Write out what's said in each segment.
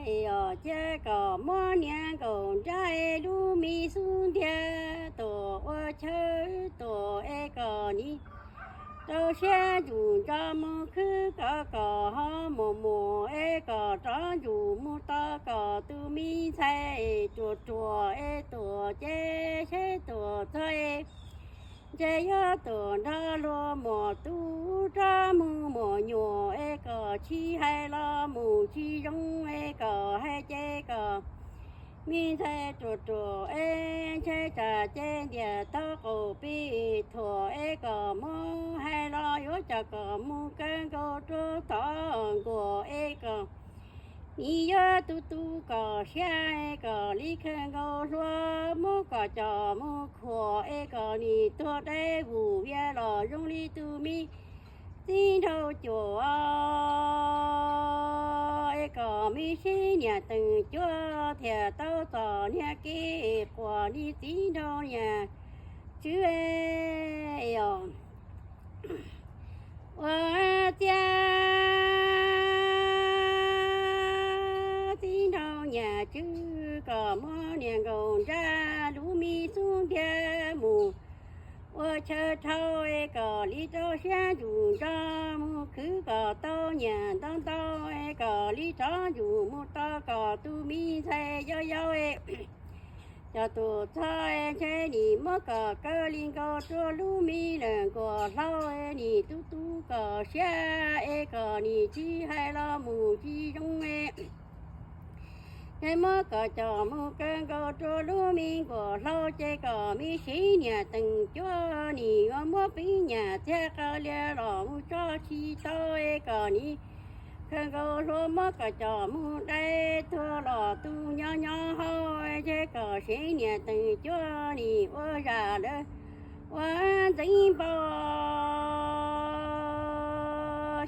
Yog cia kom muab niag nkaum nrab es lub me xub ntiag tuam ua chaw tuam es kom nim rau siab ntsum nto mus khwb kom kom ho mus mus es kom rov ntsum mus tau kom tus me ntxhais ruam ruam es tuam ces seb tuam txog es ntshe yog tuam nrog luag muam tub rov mus muam nyuam es kom tsis hais los mus tsis zoo es kom hais ces kom me ntxhais ruam ruam es ntshe tsam ces ntiam tau qaum pes thuam es kom muab hais los yuav coj kom mus kaw nkaus rau tod nkuam es kom nim yuav tu tu kom siab es kom li khaws nkaus hlua muab kom coj mus khuam es kom nim tuag dai vum vias los zoo li tus me txiv nraug cuam es kom me sib niam teem cuab thiaj tau txom niag kev quas li txiv nraug niam tswv os. Ua ciav txiv nraug niam tswv kom muab niag nkaum nrab lub me xub ntiag mus ua chaw dhau es kom li rau siab ntsum nto mus khwv kom tau niam ntau ntau es kom li rov ntsum mus tau kom tus me ntxhais yau yau es cov tus txog es ntshe nim muab kom kaw li nkaus rau lub me lawm nkuam hlau es nim tu tu kom siab es kom nim tsis hais los mus tsis zoo es ntshe muab kom coj mus kaw nkaus rau lub me nkuam hlau ces kom me sib niam teem cuab nim yuav muab pib nyam txiag qawv lias los mus tso tsis tau es kom nim khaws nkaus hlua muab kom coj mus dai tuag los tu nyob nyob hau es kom sib niam teem cuab nim ua zam lawv ua ntxeev npaum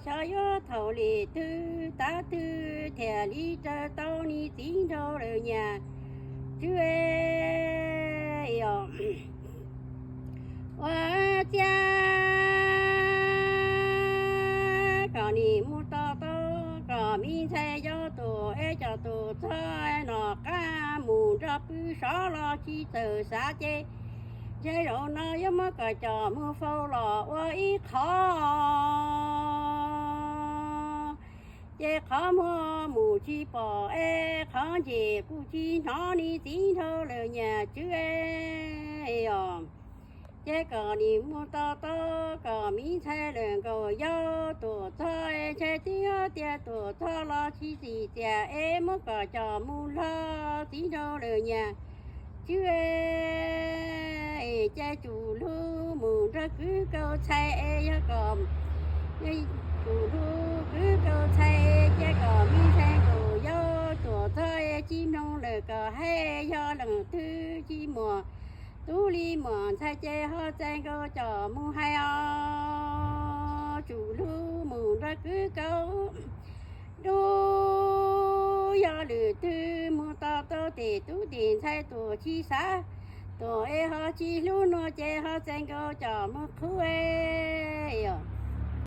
xyov yuav thaum li twg tav twg thiaj li raws tau niag txiv nraug lawm niam tswv os. Ua ciav kom nim mus to taub kom me ntxhais yau tus es cov tus txog no qab mus nrog pw sov los tsis txawm xav ces ntshe zaum no yuav muab kom coj mus faus los ua ib qho ces qhov muag mus tsis pom es qhov ncem kuj tsis hnov niag txiv nraug lawm niam tswv os. Ces kom nim mus to taub kom me ntxhais lawm nkaus yau tus txog es ntshe twb yog tias tus txog los tsis txim txiaj es muab kom coj mus hlo txiv nraug lawm niam tswv es ces tsum hlub mus nrog kwv kaus txhais es yog kom tsum hlub kwv kaus txhais ces kom me ntxhais nkaus yau tus txog es tsis mloog lawm kom hais yog leej twg tsis muaj tub li muaj ntxhais ces ho txais nkaus coj mus hais os tsum hlub mus nrog kwv kaus dub yog lwm twg mus to taub tes tub tes ntxhais tus tsis xav tus es ho tsis hlub nua ces ho txais nkaus coj mus qhuav es